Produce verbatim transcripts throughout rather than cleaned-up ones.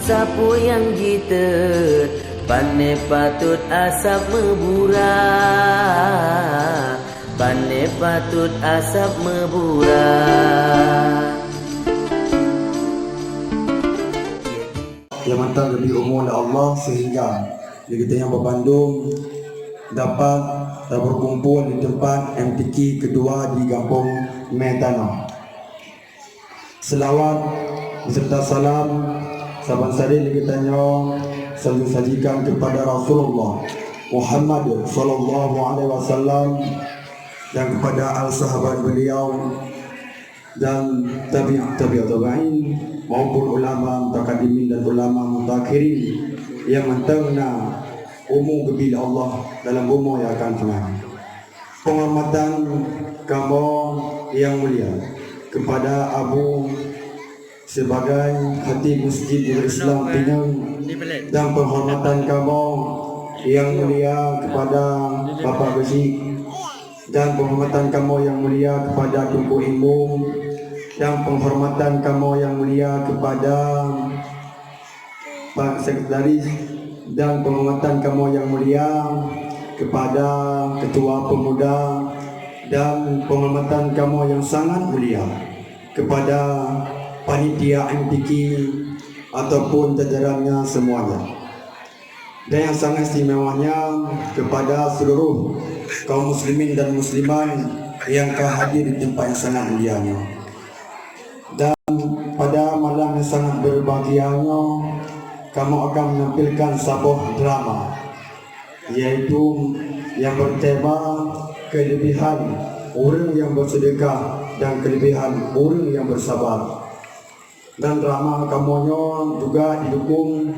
Sapeue nyang jiteuet, pane patôt asab meubura, pane patôt asab meubura. Nyang mantong geubri umu lé Allah seuhingga lé geutanyoe bandum dapat tabeurkumpul di teumpat M T Q keudua di gampông Mèe Tanoh. Seulaweuet beserta salam saban sabe lé geutanyoe sajikan keupada Rasulullah Muhammad sallallahu alaihi wasallam dan keupada al sahabat beliau dan tabi' tabi'ut tabi'in maupun ulama mutakadimin dan ulama mutaakhirin nyang mantong na umu geubri lé Allah dalam bumoe nyang akan teungoh. Penghormatan kamoe nyang mulia kepada Abu sebagai Khatib Masjid Nurul Islam Pineung dan penghormatan kamoe nyang mulia kepada Bapak Geuchik dan penghormatan kamoe nyang mulia kepada Teungku Imum dan penghormatan kamoe nyang mulia kepada Pak Sekretaris dan penghormatan kamoe nyang mulia kepada Ketua Pemuda dan penghormatan kamoe nyang sangat mulia kepada panitia M T Q ataupun jajarannya semuanya. Dan yang sangat istimewanya kepada seluruh kaum muslimin dan muslimat yang ka hadir di tempat yang sangat mulia nyoe. Dan pada malam yang sangat berbahagia nyoe, kamoe akan menampilkan saboh drama, yaitu yang bertema kelebihan orang yang bersedekah dan kelebihan orang yang bersabar. Dan drama kamoe nyoe juga didukung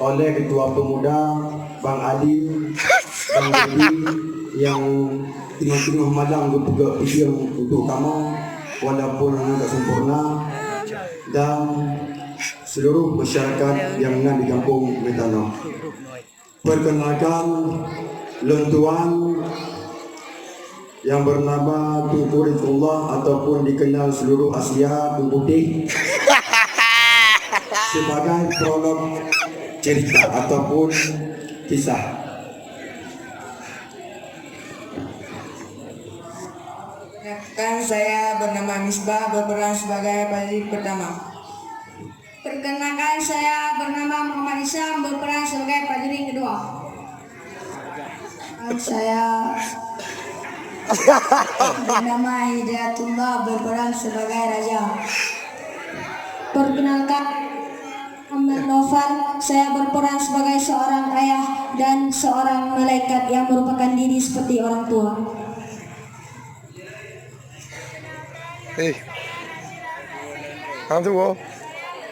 oleh Ketua Pemuda, Bang Ali, Bang Dedi, yang teungoh-teungoh malam geupeugah video untuk kamoe, walaupun hana sempurna, dan seluruh masyarakat yang na di gampông Mèe Tanoh. Perkenalkan, lôn tuan yang bernama Teungku Rizqullah ataupun dikenal seluruh Asia Teungku Teh sebagai prolog cerita ataupun kisah. Perkenalkan, saya bernama Misbah, berperan sebagai Fajri pertama. Perkenalkan, saya bernama Muhammad Hisham, berperan sebagai Fajri kedua. Dan saya bernama Hidayatullah, berperan sebagai Raja. Perkenalkan, Muhammad Noval, saya berperan sebagai seorang ayah dan seorang malaikat yang merupakan diri seperti orang tua. Eh. Hang tu, oh.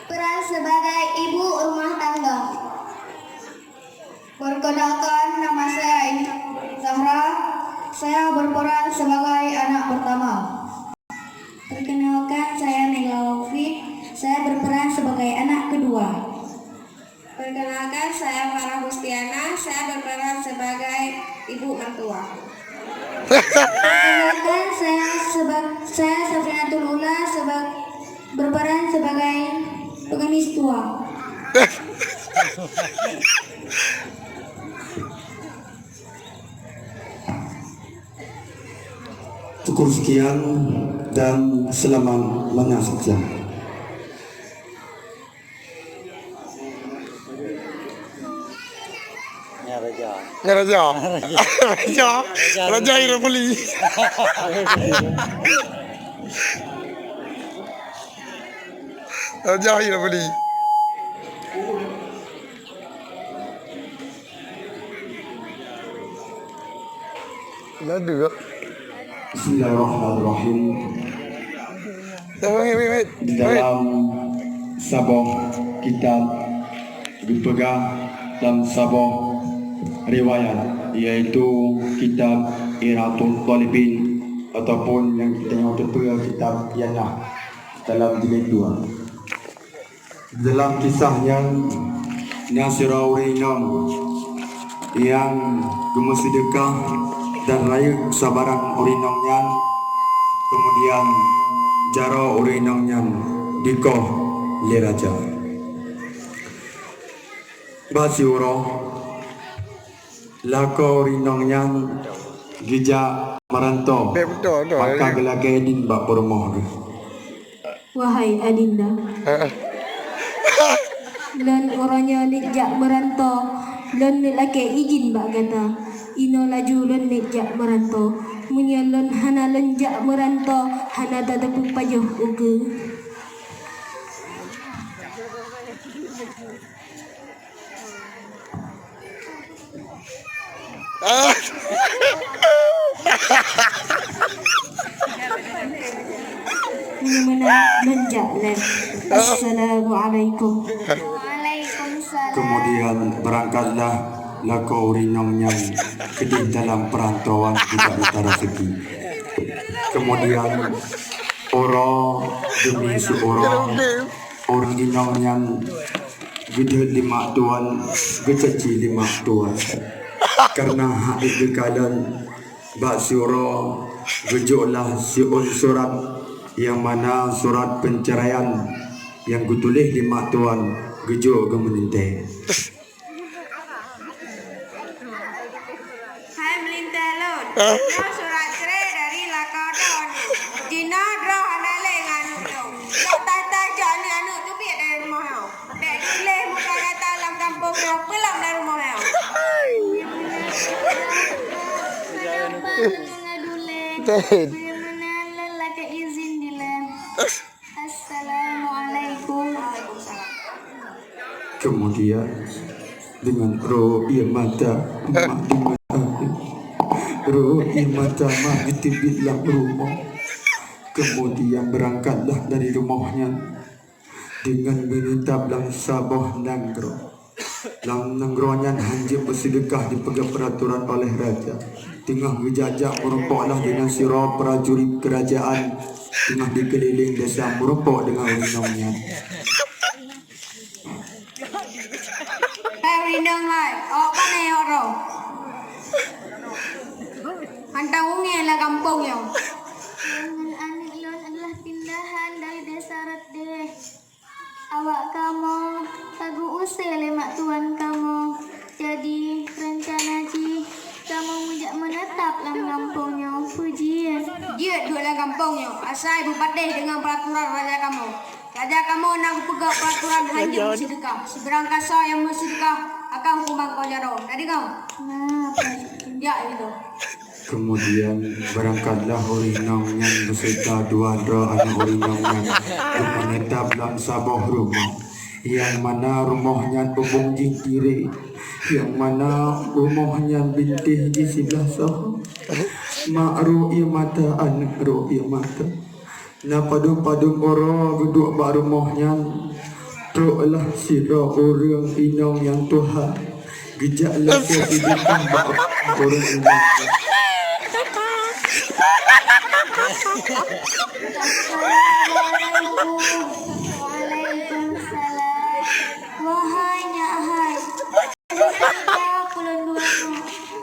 Peran sebagai ibu rumah tangga. Perkenalkan, nama saya Intan Zahra. Saya berperan sebagai anak pertama. Perkenalkan, saya Nila Lutfi. Saya berperan sebagai anak kedua. Perkenalkan, saya Farah Gustiana, saya berperan sebagai ibu mertua. Perkenalkan, saya seba-, saya Safinatul Ula, seba-, berperan sebagai pengemis tua. Cukup sekian dan selamat menyaksikan. Nyan raja. Nyan raja. Raja. Raja. Raja Irabuli. Raja Irabuli. Ladu. Bismillahirrahmanirrahim. Wait, wait, wait. Di dalam saboh kitab geupeugah dalam saboh riwayat, yaitu kitab Irsyadut Thalibin ataupun nyang kita nyoe teupeue kitab Ianah dalam jilid dua. Dalam kisah nyan, na sidroe ureueng inong nyang geumeuseudeukah dan rayeuk sabarang ureueng inong nyan, keumudian jaroe ureueng inong nyan dikoh lé raja. Bak siuroe, lakoe ureueng inong nyan geujak meurantô, maka geulakée idin bak peurumoh geuh. Wahai adinda, lôn uroe nyoe neuk jak meurantô, lôn neuk lakée idin bak gata. Inoe laju lôn neuk jak meurantô. Meunyoe lôn hana lôn jak meurantô, hana tateupeue pajoh ukeue. Meunan lôn jak lé. Assalamualaikum. Waalaikumsalam. Kemudian berangkatlah lakoe ureueng inong nyan keudeh dalam perantauan geujak mita raseuki. Kemudian uroe demi siuroe, ureueng inong nyan geudeuet lé mak tuan, geucaci lé mak tuan. Kareuna hak geukalon bak siuroe geujoklah siôn surat, nyang mana surat peuceuraian nyang geutuléh lé mak tuan geujok geumeulintée. Hai meulintée lôn, nyoe surat cerai dari lakoe droeneuh. Jinoe droe hana lé ngon aneuk lôn. Lôn tata cok aneuk-aneuk teubiet dari rumoh nyoe. Bék tuléh muka gata lam gampông nyoe, peulom lam rumoh nyoe. Kenapa lôn mengadu lé? Meunan lôn lakée izin dilée. Assalamualaikum. Kemudian dengan roh ie mata mak dengan aku, roh ie mata mak geuteubiet lam rumoh. Kemudian berangkatlah dari rumoh nyan dengan meuneutab lam saboh nanggroe. Lam nanggroe nyan hanjeuet meuseudeukah dipeugah peuraturan oleh raja. Teungoh geujak-jak meurumpoklah dengan sidroe prajurit keurajaan teungoh dikeulileng desa meurumpok deungon ureueng inong nyan. Hai ureueng inong hai, awak pane nyang droe? Mantong wungée lam gampông nyoe. Lôn ngon aneuk lôn adalah pindahan dari desa Reudeh. Awak kamoe ka geu-use lé mak tuan kamoe. Jadi, reuncana jih kamoe meujak meuneutab lam gampông nyoe. Peue jeuet? Jeuet duek lam gampông nyoe, asai beupatéh deungon peuraturan raja kamoe. Raja kamoe na geupeugah peuraturan hanjeuet meuseudeukah. Sibarang kasoe nyang meuseudeukah akan huköman keu jaroe. Na deungoe? Na, Pak. Jak ilée. Kemudian, berangkatlah ureueng inong nyan beserta dua droe aneuk ureueng inong nyan geumeuneutab lam saboh rumoh, nyang mana rumoh nyan ubong jih tirek, nyang mana rumoh nyan bintéh jih siblah soe. Mak roh ie mata, aneuk roh ie mata. Na padub-padub uroe geuduek bak rumoh nyan, troklah sidroe ureueng inong nyang tuha geujak lakée sidroe bak ureueng inong nyan. Assalamualaikum. Waalaikumsalam. Wahai nyak hai. Ka ulôn dua nyoe,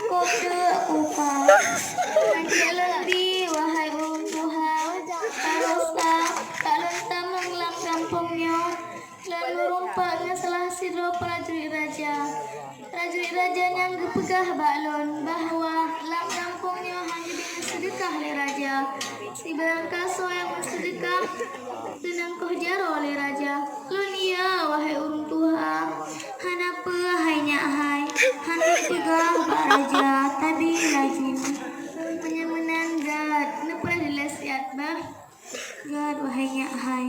kok teuk kupa. Hanjeuet lôn bi, wahai ureueng tuha, tarosa, ka lôn tamong lam gampông nyoe. Lôn meurumpok ngon salah sidroe prajurit raja. Prajurit raja nyan geupeugah bak lôn bahwa lam gampông nyoe hana jeuet meuseudeukah lé raja. Sibarang kasoe nyang meuseudeukah, teunangkoh jaroe lé raja. Lôn iya, wahai ureueng tuha. Hana peue hai nyak hai, hana peugah bak raja, tabi laju. Meunyoe meunan gét, neupeureulee siat bah. Gét, wahai nyak hai.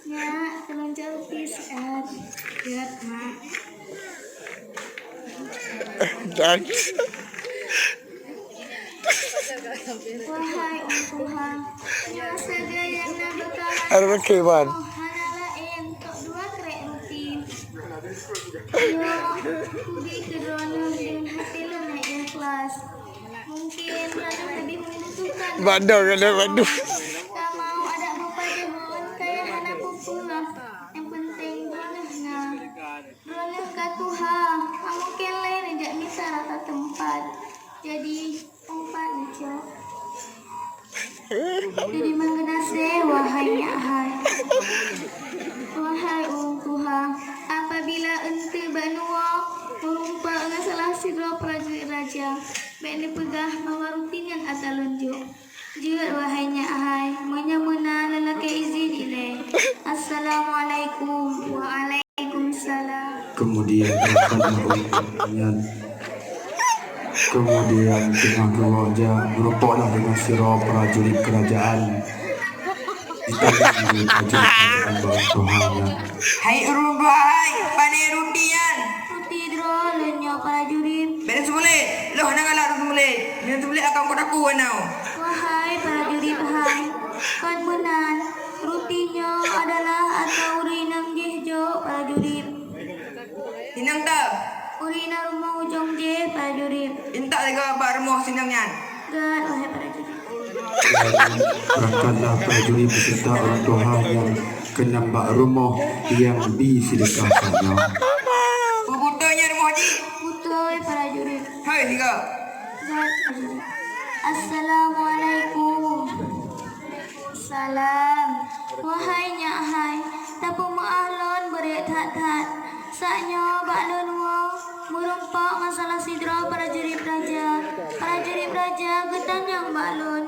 Nyak, tolong jauhi siat. Gét, mak. Dan Wahai ureueng tuha, nyoe sagai nyang na beukalan. Ada lagi, Wan. Hana laén tok dua krek ruti. Nyoe kubi keu droeneuh deungon até lôn nyang ikhlas. Mungkin droeneuh leubeh membutuhkan. Bado, bado, bado. Kamoe adak beupajoh ngon kaya hana peue-peue. Nyang penting droeneuh na. Droeneuh ka tuha, ka mungken lé neujak mita rata teumpat. Jadi, teumpat neucok. Jadi, meugeunaseh, wahai nyak hai. Wahai ureueng tuha, apabila eunteuk bak nuwoe, sidroe prajurit raja, bék neupeugah bahwa ruti nyan atra lôn jok. Jeuet, wahai nyak hai, meunyoe meunan lôn lakée izin ilée. Assalamualaikum. Waalaikumsalam. Kemudian, kemudian teungoh geuwoe jak, meurumpoklah deungon sidroe prajurit kerajaan. Ditanyong lé prajurit kerajaan bak ureuëng tuha nyan. Hai ureuëng tuha hai, pane ruti nyan? Ruti droe lôn nyoe, prajurit. Bék seumeulée, lôn hana galak seumeulée. Meunyoe seumeulée akan kutakue nyoe. Wahai prajurit hai, kon meunan. Ruti nyoe adalah atra ureuëng inong jih jok, prajurit. Inong teuh? Ureuëng inong rumoh ujong jih, prajurit. Intat lé goe bak rumoh si inong nyan. Gét, wahai prajurit. Berangkatlah prajurit beserta orang tuha nyan keunan bak rumoh nyang bi seudeukah nyan. Peue beutôi nyan rumoh jih? Beutôi, prajurit. Hai, sigoe. Gét, prajurit. Assalamualaikum. Salam. Wahai nyak hai, tapeumeuáh lôn beurek that-that. Saat nyoe bak lôn woe meurumpok ngon salah sidroe prajurit raja. Prajurit raja geutanyong bak lôn,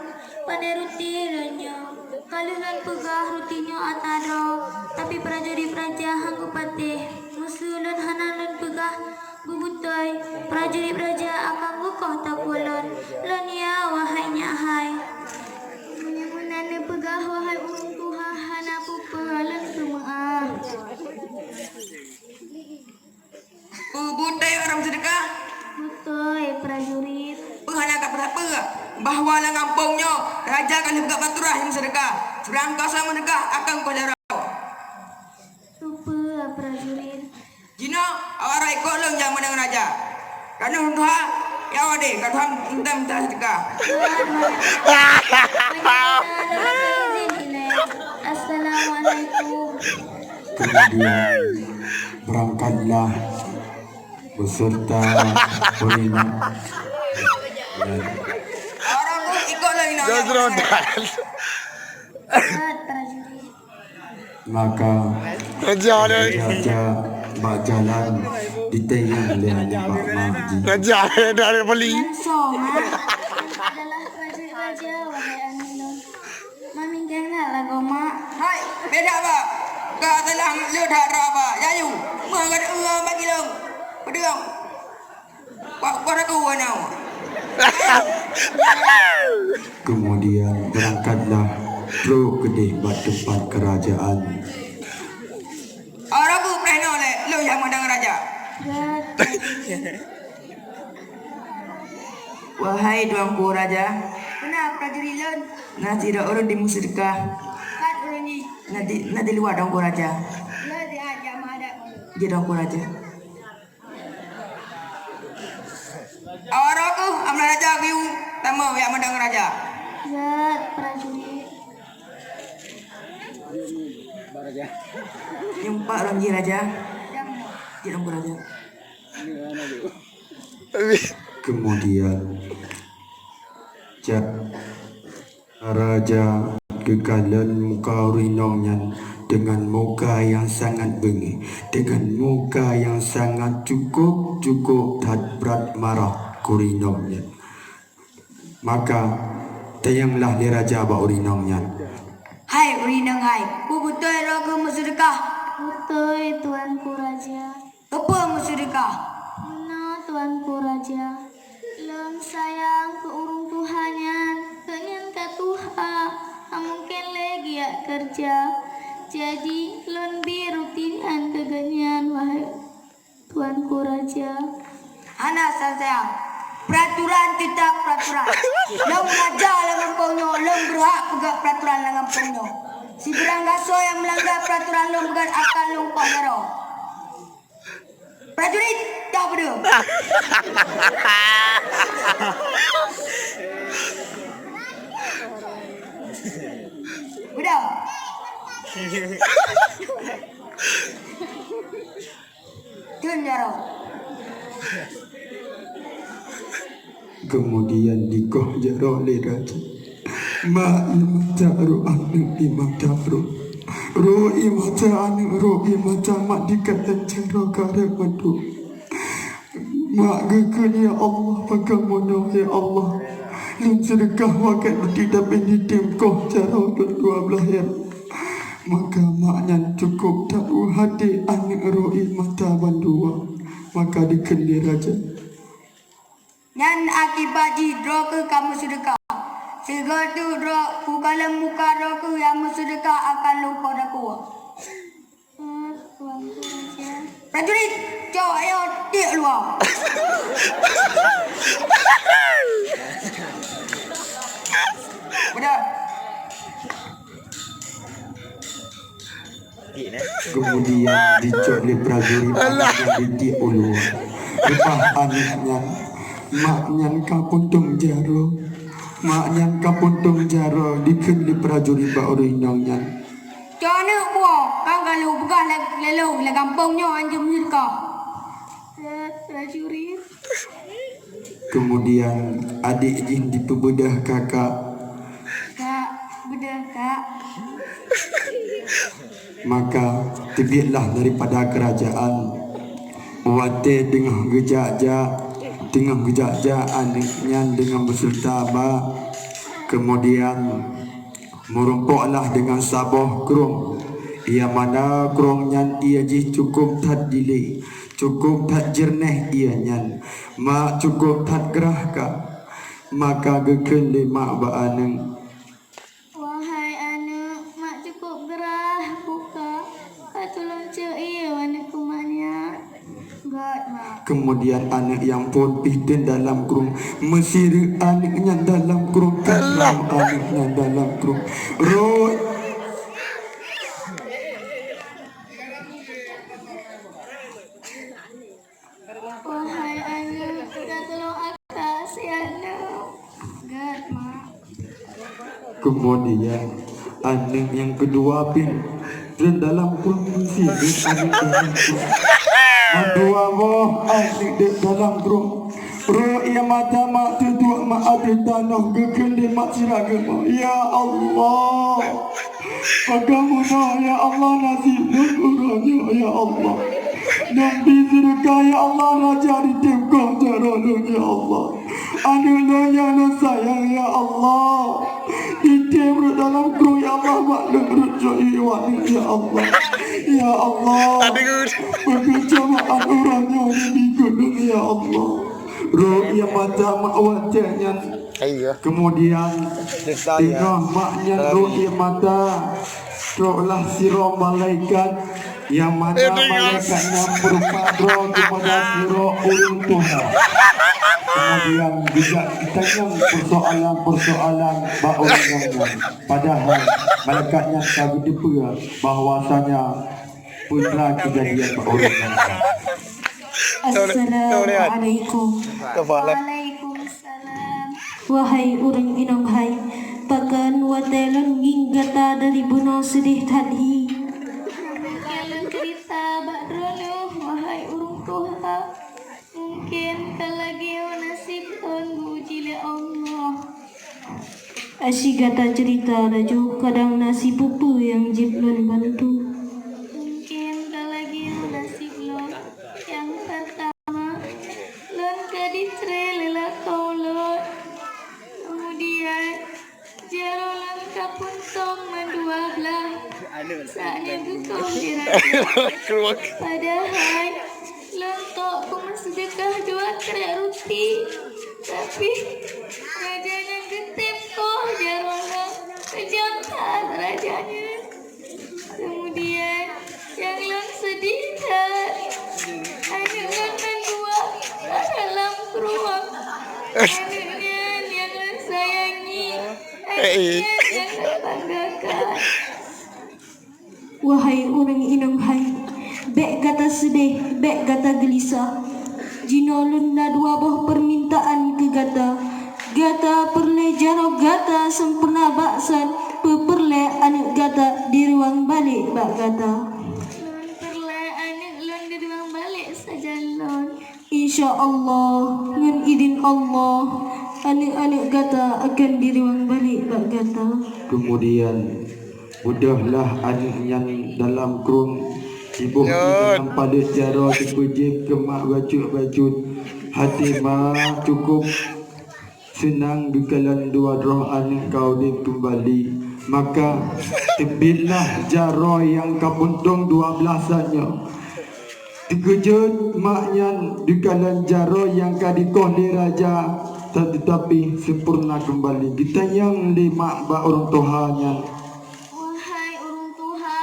pane ruti lôn nyoe. Ka lheueh lôn peugah ruti nyoe atra droe, tapi prajurit raja han geupatéh. Meuseu lôn hana lôn peugah beubeutôi, prajurit raja akan geukoh takue lôn. Lôn ya, wahai nyak hai. Meunyoe meunan neupeugah, wahai ureuëng tuha, hana peue-peue, lôn peumeuáh. Peue beutôi ureuëng seudeukah? Beutôi, prajurit. Peue hana ka peue-peue bahwa lam gampông nyoe raja ka lheueh peugah peraturan nyang seudeukah. Seurang kasa meudeukah akan kukoh jaroe. Peue-peue, prajurit. Jinoe awak droe ikot lôn jak meudong raja. Kanu tuha, ya wadeh, ka tuha minta-minta seudeukah. Assalamualaikum. Kemudian berangkatlah beserta Rina. Orang tu ikut lagi nak. Dah serontak. Maka raja dah. Raja bak jalan ditanyong lé aneuk bak mak jih. Raja dah ada beli. Langsung, ha? Adalah prajurit raja, wahai aneuk lôn. Mamingkeng nak lagoe mak. Hai, beda bah. Ka adalah leuda raba. Yayu, mah gada urang bagi lôn. Pedang. Pak, pak aku wanau. Kemudian berangkatlah trok keudeh bak teumpat kerajaan. Orang ku preh nyoe lé, lôn nyang meudong raja. Wahai Tuanku Raja. Meunan prajurit lôn. Na sidroe ureuëng di meuseudeukah. Pat ureuëng nyan? Na di, na di luwa Tuanku Raja. Lôn siat jak meuhadap. Jih Tuanku Raja. Awak roh keuh, amai raja geuyue tamong jak meudong raja. Gét, prajurit. Nyang pat ureuëng jih raja. Jih Tuanku Raja. Kemudian, jak raja geukalon muka ureuëng inong nyan dengan muka yang sangat beungéh, dengan muka yang sangat cukup-cukup that brat marah keu ureuëng inong nyan. Maka, tanyonglah lé raja bak ureuëng inong nyan. Hai ureuëng inong hai, peue beutôi droe keuh meuseudeukah? Beutôi, Tuanku Raja. Keupeue meuseudeukah? Meunan, Tuanku Raja. Lôn sayang keu ureuëng tuha nyan, gobnyan ka tuha, hana mungken lé geujak keureuja. Jadi, lôn bi ruti nyan keu gobnyan, wahai Tuanku Raja. Hana sayang-sayang. Peraturan tetap peraturan. Lôn raja lam gampông nyoe, lôn berhak peugah peraturan lam gampông nyoe. Sibarang gasoe nyang meulanggar peraturan lôn beugét akan lôn koh jaroe. Prajurit, dah beudeuh. Beudeuh. Theun jaroe. Kemudian dikoh jaroe lé raja. Mak ié mata roh aneuk ié mata roh. Roh ié mata aneuk, roh ié mata mak dikalon jaroe kareueng mandum. Mak Keu ya Allah, bagaimana ya Allah? Lôn seudeukah watèe lôn tidak ini tim koh jaroe lôn dua belah ya. Maka mak nyan cukup that u hati aneuk roi mata bandua. Maka dikheun lé raja. Nyan akibat jih droe keuh kamoe seudeukah. Sigoe teuk droe kukalon muka droe keuh nyang meuseudeukah akan lôn poh dakwa. Prajurit, cok ayo tiek luwa. Bedah. Kemudian dicok lé prajurit aneuk nyan ditiek u luwa. Leupah aneuk nyan, mak nyan ka puntông jaroe. Mak nyan ka puntông jaroe dikheun lé prajurit bak ureueng inong nyan. Cok aneuk buoh, kan ka lôn peugah lé, lé lôn, lé gampông nyoe hanjeuet meuseudeukah. Prajurit. Kemudian adék jih jipeubeudôh kakak. Kak, beudôh, Kak. Maka teubietlah daripada keurajaan. Watèe teungoh geujak-jak, teungoh geujak-jak aneuk nyan deungon beuseureuta bak. Kemudian meurumpoklah deungon saboh krueng, nyang mana krueng nyan ié jih cukup that dilée, cukup that jeureunéh ié nyan, mak cukup that grah ka. Maka geukheun lé mak bak aneuk. Wahai aneuk, mak cukup grah buka, ka tulông cok ié aneuk kuman nyan. Keumudian aneuk nyang phôn pih teun dalam krueng, meusireuek aneuk nyan dalam krueng, kadang aneuk nyan dalam krueng. Rot. Wahai aneuk, ka tulông akak si aneuk. Gèt, mak. Keumudian aneuk nyang keudua pih treun dalam krueng, meusireuek aneuk dalam krueng. Mandua boh aneuk deuek dalam krueng. Rot ié mata mak teuduek mak ateueh tanoh geukheun lé mak sira geumo, "Ya Allah, bagaimana ya Allah nasib lôn uroe nyoe ya Allah? Lôn bi seudeukah ya Allah, raja jitem koh jaroe lôn ya Allah." Aneuk lôn nyang lôn sayang, ya Allah. Jitem rot dalam krueng, ya Allah, mak lôn rot jok ié aneuk, ya Allah. Ya Allah. Aduh. Peukeucobaan uroe nyoe di gunong, ya Allah. Rot ié mata mak watèe nyan. Iya. Keumudian, teungoh mak nyan rot ié mata, troklah sidroe malaikat. Nyang mana malaikat nyan meurupa droe keupada sidroe ureueng tuha. Keumudian geujak geutanyong peusoalan-peusoalan bak ureueng nyan. Padahai malaikat nyan ka geuteupeue bahwasanya peue na keujadian bak ureueng nyan. Assalamualaikum. Waalaikumsalam. Wahai ureueng inong hai, pakon watèe lôn ngieng gata dari bunoe seudeh that hi? Mungken lôn ceurita bak droeneuh, wahai ureueng tuha. Mungken ka lagèe nyoe nasib lôn geuuji lé Allah. Asyik gata ceurita laju, kadang na sipeue-peue nyang jeuet lôn bantu. Mungken ka lagèe nyoe nasib lôn. Nyang peurtama, lôn ka ditré lé lakoe ulôn. Keumudian, jaroe lôn ka puntông mandua blah. Saát nyan geukong lé raja. Padahai lôn tok keumeuseudeukah dua krek ruti. Tapi raja nyan geutem koh jaroe lôn. Keujam that raja nyan. Keumudian, nyang lôn seudeh that, aneuk lôn mandua ka dalam krueng. Aneuk nyan nyang lôn sayangi, aneuk nyan nyang lôn banggakan. Wahai ureueng inong hai, bèk gata seudeh, bèk gata geulisah. Jinoe lôn na dua boh peumintaan keu gata. Gata peureulèe jaroe gata sampoereuna bak sajan, peupeureulèe aneuk gata diruwang balek bak gata. Lôn peureulèe aneuk lôn diruwang balek sajan lôn. Insya Allah, ngon idin Allah, aneuk-aneuk gata akan diruwang balek bak gata. Keumudian, beudôhlah aneuk nyan dalam krueng, jiboh ié dalam paleuet jaroe, jipeujieb keu mak bacut-bacut. Hati ma cukup seunang geukalon dua droe aneuk ka udeb keumbali. Maka teubietlah jaroe nyang ka puntông dua blaih sa nyoe. Teukeujot mak nyan geukalon jaroe nyang ka dikoh lé raja, teutapi sempurna keumbali. Geutanyong lé mak bak ureuëng tuha nyan, "Wahai ureuëng tuha,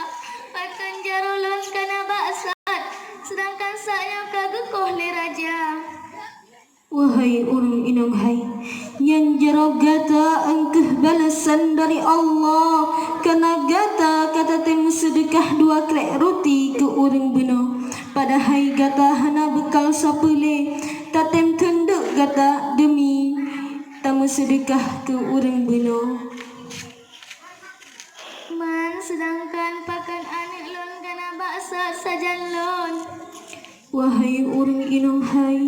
pakon jaroe lôn ka na bak sat, seudangkan sat nyoe ka geukoh lé raja?" "Wahai ureuëng inong hai, nyan jaroe gata eungkeuh balasan dari Allah, kareuna gata ka tatem meuseudeukah dua krék ruti keu ureuëng bunoe, padahai gata hana beukal sapeue lé, tatem teundeuk gata deumi tameuseudeukah keu ureuëng bunoe." "Man, seudangkan pakon aneuk lôn ka na bak sat sajan lôn?" "Wahai ureuëng inong hai,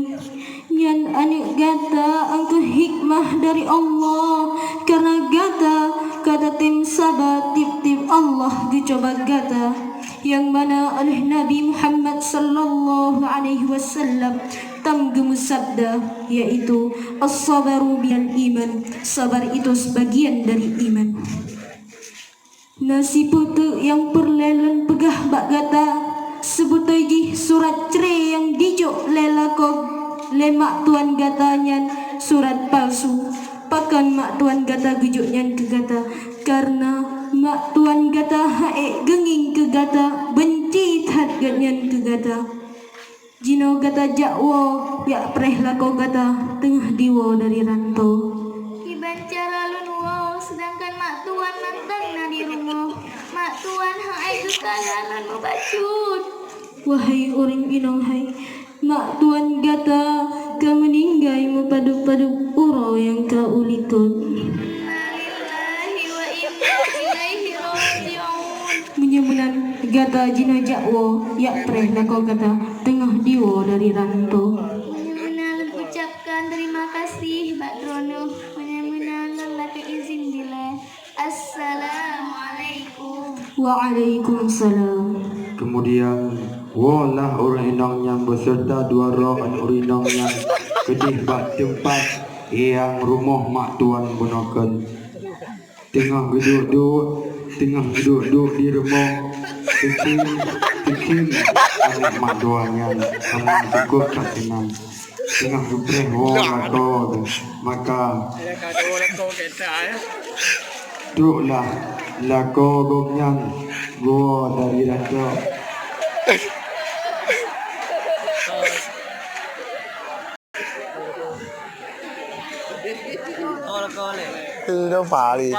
nyan aneuk gata eungkeuh hikmah dari Allah, kareuna gata ka tatem saba tieb-tieb Allah geucuba gata, nyang mana oleh Nabi Muhammad sallallahu alaihi wasallam tam geumeusabda, yaitu, 'As-sabaru minal iman,' sabar itu sebagian dari iman." Na sipeue teuk nyang peureulée lôn peugah bak gata, seubeutôi jih surat cré nyang jijok lé lakoe lé mak tuan gata nyan surat palsu. Pakon mak tuan gata geujok nyan keu gata? Kareuna mak tuan gata han ék geungieng keu gata, beunci that gobnyan keu gata. Jinoe gata jak woe, jak preh lakoe gata teungoh jiwoe dari ranto. Kiban cara lôn woe, seudangkan mak tuan mantong na di rumoh? Mak tuan han ék geukalon lôn meubacut. Wahai ureuëng inong hai, mak tuan gata ka meuninggai meupadub-padub uroe nyang ka u likot. Innalillahi wa inna ilaihi raji'un. Meunyoe meunan, gata jinoe jak woe, jak preh lakoe gata teungoh jiwoe dari ranto. Meunyoe meunan, lôn ucapkan terima kasih bak droeneuh. Meunyoe meunan, lôn lakée izin dilée. Assalamualaikum. Waalaikumsalam. Kemudian, woelah ureuëng inong nyan beuseureuta dua droe aneuk ureuëng inong nyan keudeh bak teumpat nyang rumoh mak tuan bunoe kon. Teungoh geuduek-duek, teungoh geuduek-duek di rumoh, teukhém, teukhém aneuk mak dua nyan, hana cukup that keunan. Teungoh geupreh woe lakoe, maka troklah lakoe gobnyan geuwoe dari ranto. Itu Fahri.